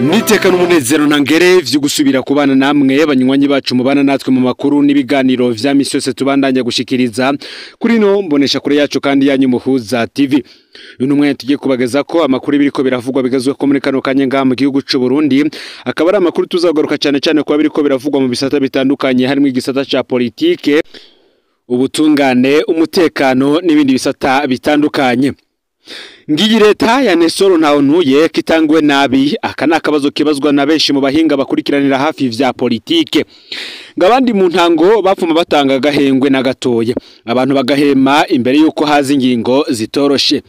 Niteka n'umunezero ntangere vyo gusubira kubana namwe banywanyi bacu mubana natwe mu makuru n'ibiganiro vya misi yose tubandanya gushikiriza kuri no mbonesha kure yacu kandi yanyu Muhuza TV. Uyu mwanya tugiye kubageza ko amakuru biriko biravugwa bigazwe ko muri kano kanya ngaha mu gihugu c'u Burundi, akaba ari amakuru tuzagaruka cyane cyane kuba biriko biravugwa mu bisata bitandukanye harimo igisata ca politike, ubutungane, umutekano n'ibindi bisata bitandukanye. Ngiyi leta ya Nestor Ntawontuye kitangwe nabi, aka ni akabazo kibazwa na benshi mu bahinga bakurikiranira hafi vya politike. Ngabandi mu ntango bapfuma batanga gahengwe na gatoye, abantu bagahema imbere yuko haza ingingo zitoroshe.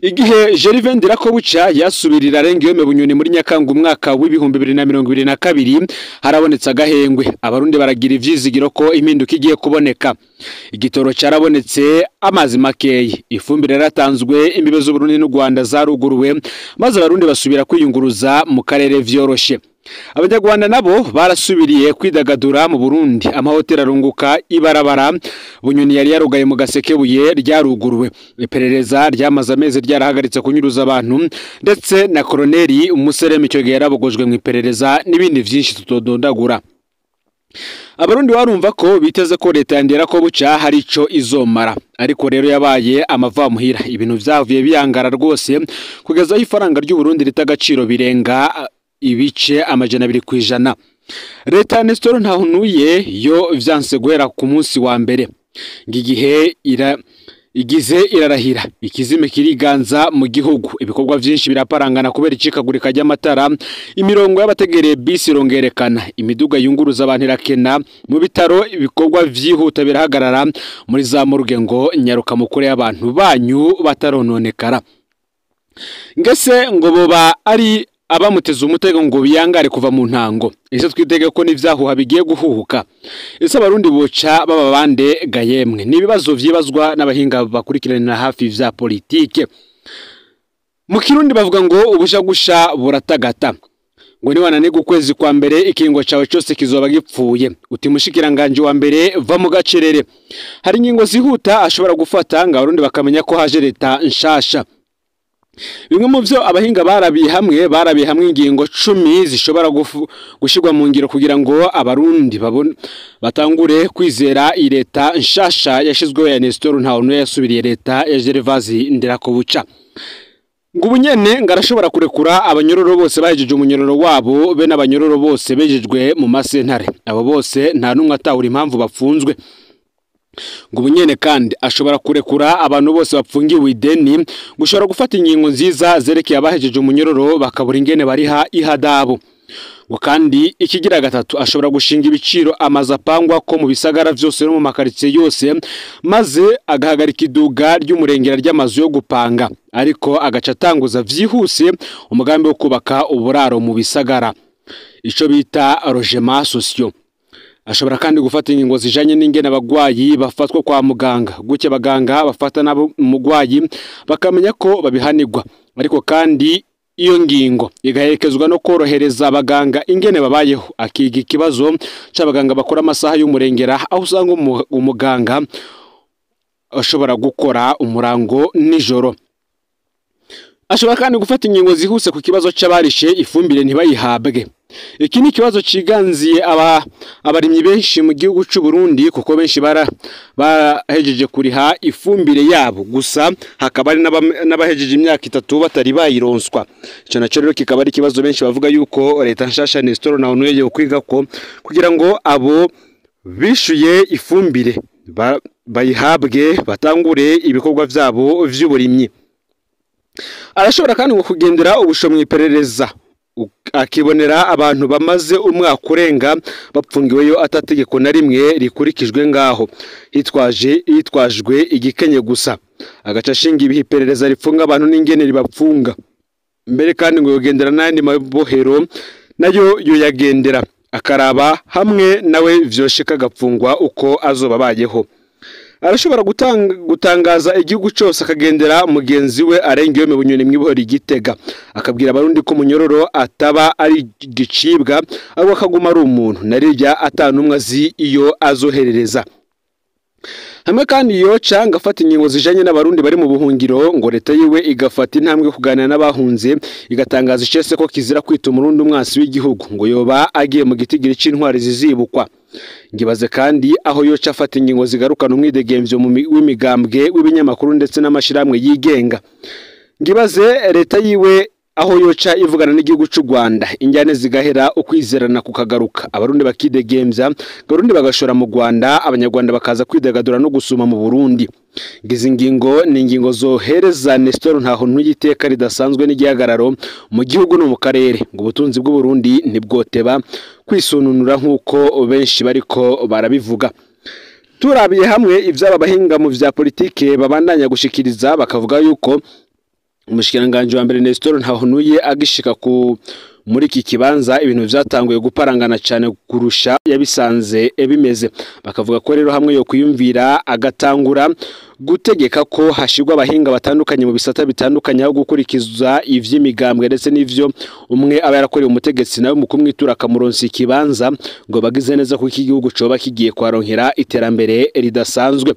Igihe Gervais Ndirakobuca yasubirira Arengiyome Bunyoni muri Nyakanga umwaka w'2022 harabonetse agahengwe, abarundi baragira ivyizigiro ko impinduka igiye kuboneka. Igitoro carabonetse, amazi makeyi, ifumbire yaratanzwe, imbibe z'Uburundi n'u Rwanda zaruguruwe, maze abarundi basubira kwiyunguruza mu karere vyoroshe. Abanyarwanda nabo barasubiriye kwidagadura mu Burundi, amahoteli arunguka, ibarabara Bunyoni yari yarugaye mu Gasekebuye ryaruguruwe, iperereza ryamaze amezi ryarahagaritse kunyuruza abantu, ndetse na Koloneli Umuseremi icyo gihe yarabogojwe mu iperereza n'ibindi vyinshi tutodondagura. Abarundi barumva ko biteze ko leta ya Ndirakobuca hari ico izomara, ariko rero yabaye amavamuhira, ibintu vyavuye biyangara rwose kugeza aho ifaranga ry'u Burundi rita agaciro birenga ibice 200%. Leta ya Nestor Ntawontuye yo vyanse guhera ku munsi wa mbere, ngigihe igize irarahira, ikizime kiriganza mu gihugu, ibikorwa vyinshi biraparangana kubera icikagurika ry'amatara, imirongo y'abategereye bisi irongerekana, imiduga yunguruza abantu irakena, mu bitaro ibikorwa vyihuta birahagarara, muri za morgue ngo nyaruka mukure y'abantu banyu batarononekara. Ngese ngo boba ari abamuteze umutego ngo biyangare kuva mu ntango. Ese twitege ko n'ivyahuha bigiye guhuhuka? Ese abarundi boca baba bande gayemwe? Ni ibibazo vyibazwa n'abahinga bakurikiranira hafi vya politike. Mu Kirundi bavuga ngo ubushagusha buratagata. Ngo niwananirwa ukwezi kwa mbere ikingo cawe cose kizoba gipfuye. Uti mushikiranganje wa mbere va mu gacerere. Hari ingingo zihuta ashobora gufata ngo abarundi bakamenya ko haje leta nshasha. Bimwe mu vyo abahinga barabiye hamwe ingingo 10 zishobora gushirwa mu ngiro kugira ngo abarundi batangure kwizera leta nshasha yashizweho ya Nestor Ntawontuye yasubiriye leta ya Gervais Ndirakobuca. Ngo ubunyene ngarashobora kurekura abanyororo bose bahejeje umunyororo wabo, be n'abanyororo bose bejejwe mu masentare. Abo bose nta numwe atahura impamvu bapfunzwe. Ngo ubunyene kandi ashobora kurekura abantu bose bapfungiwe ideni, gushobora gufata ingingo nziza zerekeye abahejeje umunyororo bakabura ingene bariha ihadabu. Ngo kandi ikigira gatatu ashobora gushinga ibiciro amazu apangwa ko mu bisagara vyose no mu makaritsiye yose, maze agahagarika iduga ry'umurengera ry'amazu yo gupanga, ariko agaca atanguza vyihuse umugambi wo kubaka uburaro mu bisagara, ico bita logement sociaux. Ashobora kandi gufata ingingo zijanye n'ingene abagwayi bafatwa kwa muganga, gutya abaganga bafata nabo umugwayi bakamenya ko babihanirwa. Ariko kandi iyo ngingo igaherekezwa no korohereza abaganga ingene babayeho, akiga ikibazo c'abaganga bakora amasaha y'umurengera, aho usanga umuganga ashobora gukora umurango nijoro. Ashobora kandi gufata ingingo zihuse ku kibazo c'abarishe ifumbire ntibayihabwe. Iki ni ikibazo ciganziye abarimyi benshi mu gihugu c'u Burundi, kuko benshi barahejeje kuriha ifumbire yabo, gusa hakaba ari n'abahejeje imyaka 3 batari bayironswa. Ico naco rero kikaba ari ikibazo benshi bavuga yuko leta nshasha Nestor Ntawontuye yo kwiga ko kugira ngo abo bishuye ifumbire bayihabwe batangure ibikorwa vyabo vy'uburimyi. Arashobora kandi ngo kugendera ubusho mw'iperereza, akibonera abantu bamaze umwaka urenga bapfungiweyo atategeko na rimwe rikurikijwe ngaho, hitwajwe igikenye gusa, agaca ashinga ibihe iperereza ripfunga abantu n'ingene ribapfunga. Mbere kandi ngo yogendera n'ayandi mabohero nayo yoyagendera, akaraba hamwe nawe vyoshika agapfungwa uko azoba abayeho. Arashobora gutangaza igihugu cyose akagendera mugenzi we Arengiyome Bunyoni mw'ibohero Igitega, akabwira abarundi ko munyororo ataba ari gicibwa ahubwo akaguma ari umuntu, narirya atanumwe azi iyo azoherereza. Hamwe kandi yoca ngafata ingingo zijanye n'abarundi bari mu buhungiro, ngo leta yiwe igafata intambwe yo kuganira n'abahunze, igatangaza icese ko kizira kwita umurundi umwansi w'igihugu, ngo yoba agiye mu gitigiri c'intwari zizibukwa. Ngibaze kandi aho yoca afata ingingo zigarukana umwidegemvyo w'imigambwe, w'ibinyamakuru ndetse n'amashirahamwe yigenga. Ngibaze leta yiwe aho yoca ivugana n'igihugu c'u Rwanda, injyane zigahera, ukwizerana kukagaruka, abarundi bakidegemvya, abarundi bagashora mu Rwanda, abanyarwanda bakaza kwidagadura no gusuma mu Burundi. Ngizi ngingo ni ingingo zohereza Nestor Ntahontuye iteka ridasanzwe n'igihagararo mu gihugu no mu karere, ngo ubutunzi bw'u Burundi ntibwoteba kwisununura nk'uko benshi bariko barabivuga. Turabiye hamwe ivy'aba bahinga mu vya politike babandanya gushikiriza, bakavuga yuko umushikiranganji wa mbere Nestor Ntahontuye agishika ku muri iki kibanza ibintu vyatanguye guparangana cyane kurusha yabisanze bimeze. Bakavuga ko rero hamwe yo kwiyumvira agatangura gutegeka ko hashirwa abahinga batandukanye mu bisata bitandukanye, aho gukurikiza ivy'imigambwe ndetse n'ivyo umwe aba yarakoreye umutegetsi nawe mu kumwitura akamuronsa ikibanza, ngo bagize neza kuko igihugu coba kigiye kwaronkera iterambere ridasanzwe.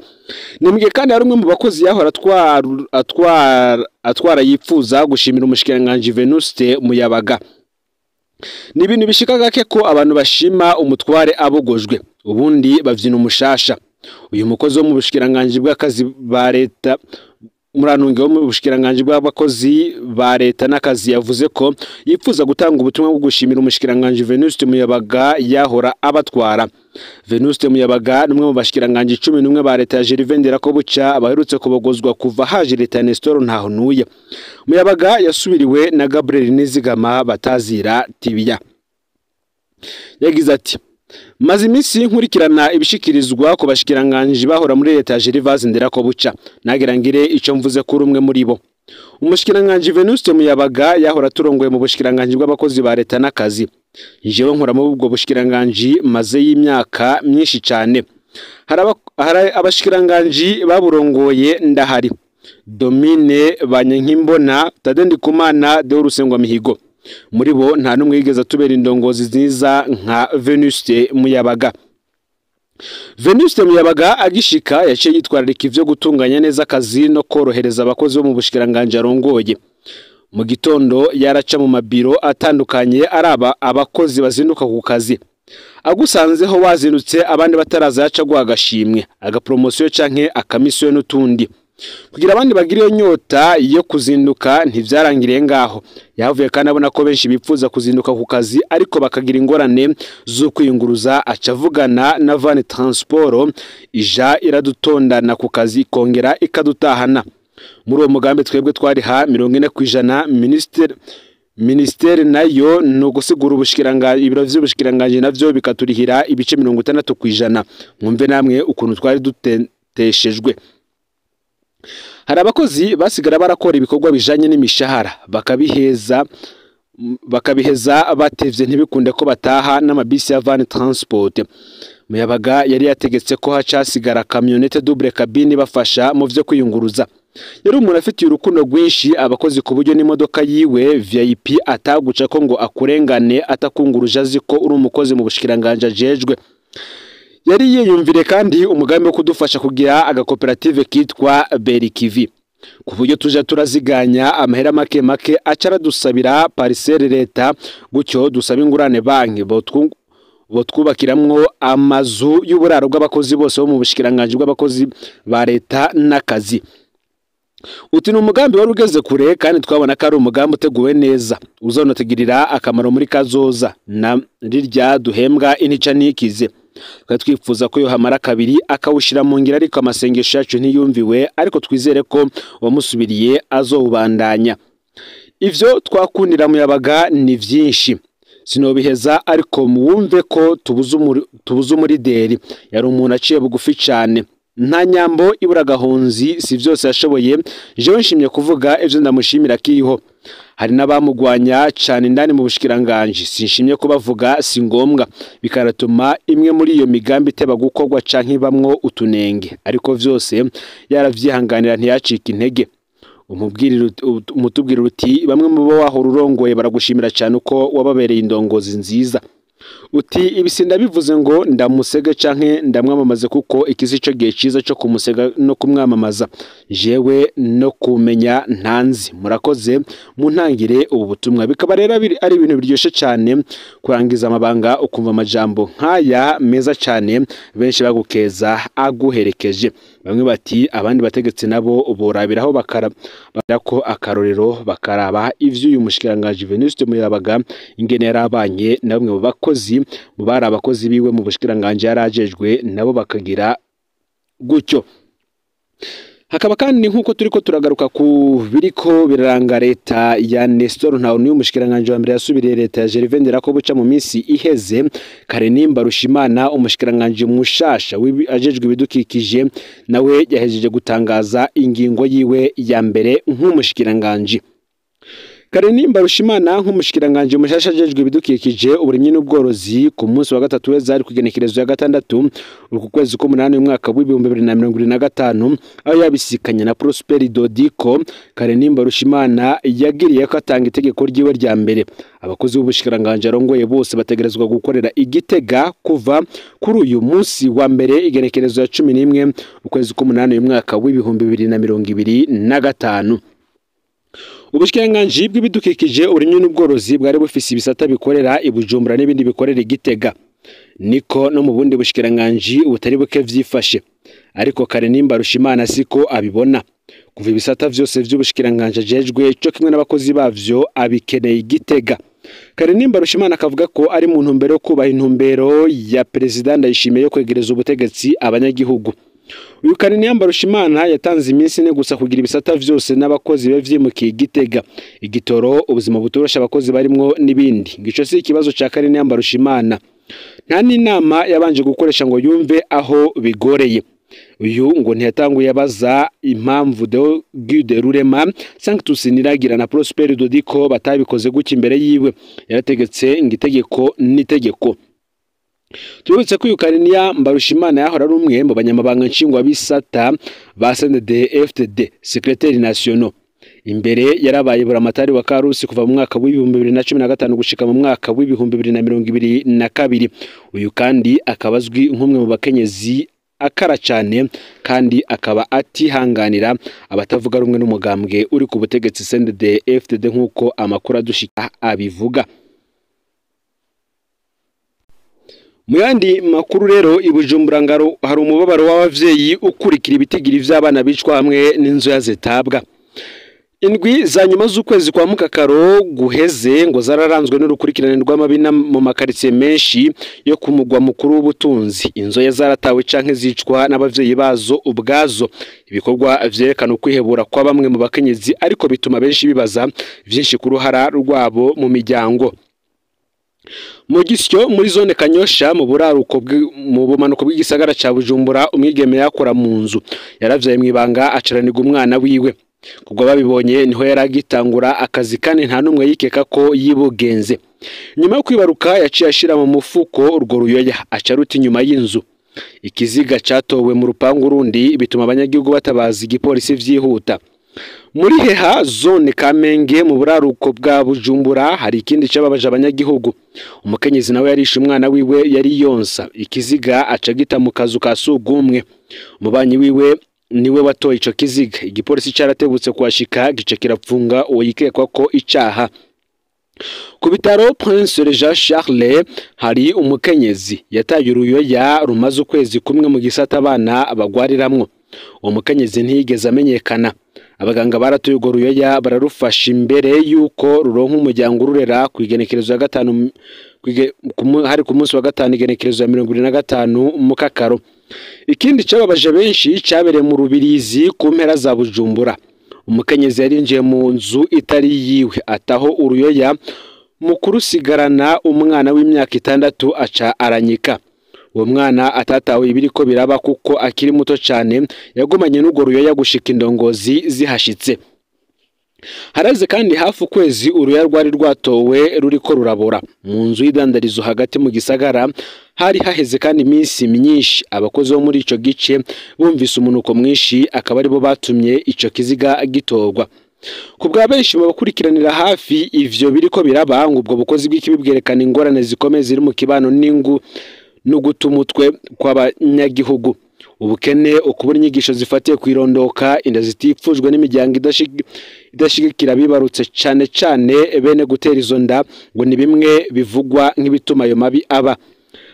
Nimugihe kandi hari umwe mu bakozi yahora atwara yipfuza gushimira umushikiranganji Venuste Muyabaga. Ni ibintu bishika gake ko abantu bashima umutware abogojwe, ubundi bavyina umushasha. Uyu mukozi wo mu bushikiranganji bw'akazi ba leta, muranunge wo mu bushikiranganji bw'abakozi ba leta n'akazi, yavuze ko yipfuza gutanga ubutumwa bwo gushimira umushikiranganji Venuste Muyabaga yahora abatwara. Venuste Muyabaga ni umwe mu bashikiranganji 11 ba leta ya Gervais Ndirakobuca baherutse kubogozwa kuva haje leta ya Nestor Ntahontuye. Muyabaga yasubiriwe na Gabriel Nizigama batazira Tibiya. Yagize ati: maze iminsi nkurikirana ibishikirizwa ku bashikiranganji bahora muri leta ya Gervais Ndirakobuca, nagira ngire ico mvuze kuri umwe muri bo. Umushikiranganji Venuste Muyabaga yahora turongoye mu bushikiranganji bw'abakozi ba leta n'akazi. Jewe nkora mu ubwo bushikiranganji maze y'imyaka myinshi cyane. Hari abashikiranganji baburongoye ndahari: Domine Banyankimbona, Tade Ndikumana, Deo Rusengwa Mihigo. Muri bo nta n'umwe yigeze atubera indongozi nziza nka Venuste Muyabaga. Venuste Muyabaga agishika yaciye yitwararika ivyo gutunganya neza akazi no korohereza abakozi bo mu bushikiranganji arongoye. Mu gitondo yaraca mu mabiro atandukanye araba abakozi bazinduka ku kazi. Agusanzeho wazindutse abandi bataraza yaca guha agashimwe, agapromosiyo canke akamisiyo n'utundi. Kugira abandi bagira iyo nyota yo kuzinduka ntivyarangiriye ngaho. Yavuye kandi abona ko benshi bipfuza kuzinduka ku kazi ariko bakagira ingorane zo kwiyunguruza, aca avugana na Van Transport ija iradutondana ku kazi ikongera ikadutahana. Muri uwo mugambi twebwe twariha 40%, ministeri nayo ni ugusigura ubushikiranganje, ibiro vy'ubushikiranganje navyo bikaturihira ibice 60%. Mwumve namwe ukuntu twari duteshejwe. Hari abakozi basigara barakora ibikorwa bijanye n'imishahara bakabiheza batevye ntibikunde ko bataha n'amabisi ya Van Transport. Muyabaga yari yategetse ko hacasigara kamyonete double cabine bafasha mu vyo kwiyunguruza. Yari umuntu afitiye urukundo rwinshi abakozi ku buryo n'imodoka yiwe VIP ataguca ko ngo akurengane atakunguruje azi ko uri umukozi mu bushikiranganje ajejwe. Yari yiyumvire kandi umugambi wo kudufasha kugira agakoperative kitwa Berikivi, ku buryo tuja turaziganya amahera make make, aca aradusabira parcelle leta, gutyo dusaba ingurane banki botwubakiramwo amazu y'uburaro bw'abakozi bose bo mu bushikiranganji bw'abakozi ba leta n'akazi. Uti ni umugambi wari ugeze kure kandi twabona ko ari umugambi uteguwe neza uzonatugirira akamaro muri kazoza na rirya duhembwa intica ntikize. Twari twifuza ko yohamara kabiri akawushira mu ngiro, ariko amasengesho yacu ntiyumviwe, ariko twizere ko uwamusubiriye azowubandanya. Ivyo twakundira Muyabaga ni vyinshi, sinobiheza, ariko muwumve ko tubuze umurideri. Yari umuntu aciye bugufi cane, nta nyambo ibura gahunzi, si vyose yashoboye. Jewe nshimye kuvuga ivyo ndamushimira kiriho. Hari n'abamugwanya cane indani mu bushikiranganji, sinshimye kubavuga, si ngombwa, bikaratuma imwe muri iyo migambi iteba gukorwa canke ibamwo utunenge, ariko vyose yaravyihanganira ntiyacika intege. Umutubwira uti bamwe mu bo wahora urongoye baragushimira cane uko wababereye indongozi nziza. Uti ibisinda bivuze ngo ndamusege canke ndamwamamaze kuko ikizi ico gihe ciza cyo kumusega no kumwamamaza jewe no kumenya ntanzi. Murakoze muntangire ubu butumwa. Bikaba rero ari ibintu biryoshe cyane kurangiza amabanga ukumva amajambo nkaya meza cyane benshi bagukeza aguherekeje. Bamwe bati abandi bategetsi nabo borabiraho bakara ko akarorero bakaraba ivyo uyu mushikiranganje Venuste Muyabaga ingene yarabanye na bamwe mu bakozi mu bari abakozi biwe mu bushikiranganje yarajejwe nabo bakagira gutyo. Hakaba kandi nkuko turiko turagaruka ku biriko biraranga leta ya Nestor Ntawundi umushikiranganje wa mbere yasubiriye leta ya Gervais Ndirakobuca mu minsi iheze. Karenimba Rushimana umushikiranganje mushasha ajejwe ibidukikije nawe yahejeje gutangaza ingingo yiwe ya mbere nk'umushikiranganje. Karenimba Rushimana nk'umushikiranganje mushasha ajejwe ibidukikije uburimyi n'ubworozi ku munsi wa gatatu w'ezari kugenekerezo ya gatandatu uku kwezi k'umunani umwaka w'2025 aho yabisikanye na Prosper Dodiko. Karenimba Rushimana yagiriye ko atanga itegeko ryiwe rya mbere. Abakozi b'ubushikiranganje arongoye bose bategerezwa gukorera igitega kuva kuri uyu munsi wa mbere igenekerezo ya 11 ukwezi k'umunani umwaka w'2025. Ubushikiranganje bw'ibidukikije uburimyi n'ubworozi bwari bufise ibisata bikorera i Bujumbura n'ibindi bikorera i Gitega, niko no mu bundi bushikiranganje ubutari buke vyifashe. Ariko Karenimba Rushimana siko abibona. Kuva ibisata vyose vy'ubushikiranganje ajejwe cyo kimwe n'abakozi bavyo abikeneye i Gitega. Karenimba Rushimana akavuga ko ari mu ntumbero yo kubaha intumbero ya Perezida Ndayishimiye yo kwegereza ubutegetsi abanyagihugu. Uyu Karenimba Rushimana yatanze iminsi ine gusa kugira ibisata vyose n'abakozi be vyimukiye Gitega, igitoro, ubuzima butorosha abakozi barimwo n'ibindi. Ngico si ikibazo ca Karenimba Rushimana. Nta n'inama yabanje gukoresha ngo yumve aho bigoreye. Uyu ngo ntiyatanguye abaza impamvu Deo Guide Rurema, Sanctus Niragira na Prosper Dodiko batabikoze gutya imbere yiwe. Yarategetse ngo itegeko n'itegeko. Tubibutse ko uyu Karenimba Rushimana yahora ari umwe mu banyamabanga nshingwa bisata ba CNDD-FDD, secrétaire national. Imbere yarabaye buramatari wa Karusi kuva mu mwaka w'2015 gushika mu mwaka w'2022. Uyu kandi akaba azwi nk'umwe mu bakenyezi akara cyane kandi akaba atihanganira abatavuga rumwe n'umugambwe uri ku butegetsi CNDD-FDD nk'uko amakuru adushika abivuga. Mu yandi makuru rero i Bujumbura ngaro hari umubabaro w'abavyeyi ukurikira ibitigiri vy'abana bicwa hamwe n'inzu ya zitabwa. Indwi za nyuma z'ukwezi kwa Mukakaro guheze ngo zararanzwe n'urukurikirane rw'amabi mu makaritsiye menshi yo ku mugwa mukuru w'ubutunzi. Inzoya zaratawe canke zicwa n'abavyeyi bazo ubwazo. Ibikorwa vyerekana ukwihebura kwa bamwe mu bakenyezi ariko bituma benshi bibaza vyinshi ku ruhara rwabo mu miryango. Mu Gisyo muri zone Kanyosha mu buraruko mu bumanuko bw'igisagara ca Bujumbura umwigeme yakora mu nzu yaravyaye mwibanga acaranirwa umwana wiwe. Kubwo babibonye niho yaragitangura akazi kandi nta numwe yikeka ko yibugenze. Nyuma yo kwibaruka yaciye ashira mu mufuko urwo ruyoya acaruta inyuma y'inzu. Ikiziga catowe mu rupangu rundi bituma abanyagihugu batabaza igipolisi vyihuta. Muri Heha zone Kamenge mu buraruko bwa Bujumbura hari ikindi cababaje abanyagihugu. Umukenyezi nawe yarishe umwana wiwe yari yonsa ikiziga acagita mu kazu ka sugumwe. Umubanyi wiwe niwe watoye ico kiziga. Igipolisi caratebutse kuhashika gice kirapfunga uwo yikekwa ko icaha. Ku bitaro Prince Jean Charles hari umukenyezi yataye uruyoya rumaze ukwezi kumwe mu gisata abana bagwariramwo. Uwo mukenyezi ntiyigeze amenyekana. Abaganga baratuye urwo ruyoya bararufasha imbere yuko ruronka umuryango ururera ku igenekerezo ya gatanu hari ku munsi wa gatanu igenekerezo ya 25 Mukakaro. Ikindi cyababaje benshi cyabereye mu Rubirizi ku mpera za Bujumbura. Umukenyezi yarinjiye mu nzu itari yiwe ataho uruyoya mu kurusigarana umwana w'imyaka 6 aca aranyika. Uwo mwana atatawe ibiriko biraba kuko akiri muto cyane yagumanye n'urwo ruyoya gushika indongozi zihashitse. Haraze kandi hafi ukwezi uruya rwari rwatowe ruriko rurabora mu nzu y'idandarizo hagati mu gisagara. Hari haheze kandi iminsi myinshi abakozi bo muri ico gice bumvise umunuko mwinshi akaba aribo batumye ico kiziga gitorwa. Ku bwa benshi mu bakurikiranira hafi ivyo biriko biraba, ngo ubwo bukozi bw'ikibi bwerekana ingorane zikomeye ziri mu kibano n'ingu no guta umutwe kw'abanyagihugu, ubukene, ukubura inyigisho zifatiye kwirondoka, inda zitifujwe n'imiryango idashigikira abibarutse, cane cane bene gutera izo nda, ngo ni bimwe bivugwa nk'ibituma ayo mabi aba.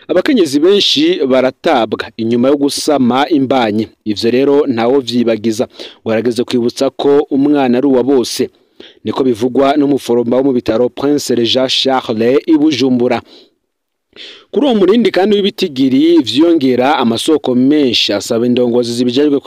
Abakenyezi benshi baratabwa inyuma yo gusama imbanyi, ivyo rero ntawo vyibagiza, warageze kwibutsa ko umwana ari uwa bose, niko bivugwa n'umuforoma wo mu bitaro Prince Jean Charles i Bujumbura. Kuri uwo murindi kandi w'ibitigiri vyiyongera, amasoko menshi asaba indongozi zibijejwe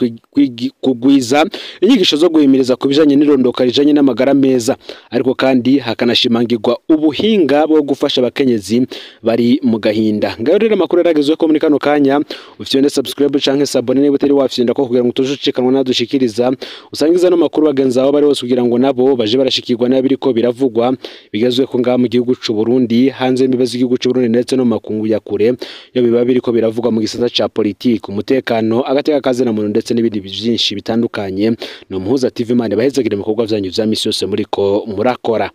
kugwiza inyigisho zo guhimiriza ku bijanye n'irondoka rijanye n'amagara meza, ariko kandi hakanashimangirwa ubuhinga bwo gufasha abakenyezi bari mu gahinda. Ngayo rero amakuru yaragezweho ko muri kano kanya. Ufyonde subscribe canke s'abonner niba utari wafyonda ko, kugira ngo utojucikanwa nadushikiriza. Usangiza no makuru bagenzi aho bari hose, kugira ngo nabo baje barashikirwa n'abiriko biravugwa bigezweho ngaha mu gihugu c'u Burundi, hanze y'imbibe z'igihugu c'u Burundi, ndetse no mu makungu ya kure, iyo biba biriko biravugwa mu gisata ca politiki, umutekano, agateka kazina muntu, ndetse n'ibindi byinshi bitandukanye. Ni Umuhuza TV. Imana ibahezagire mu bikorwa vyanyu vya misi yose muriko murakora.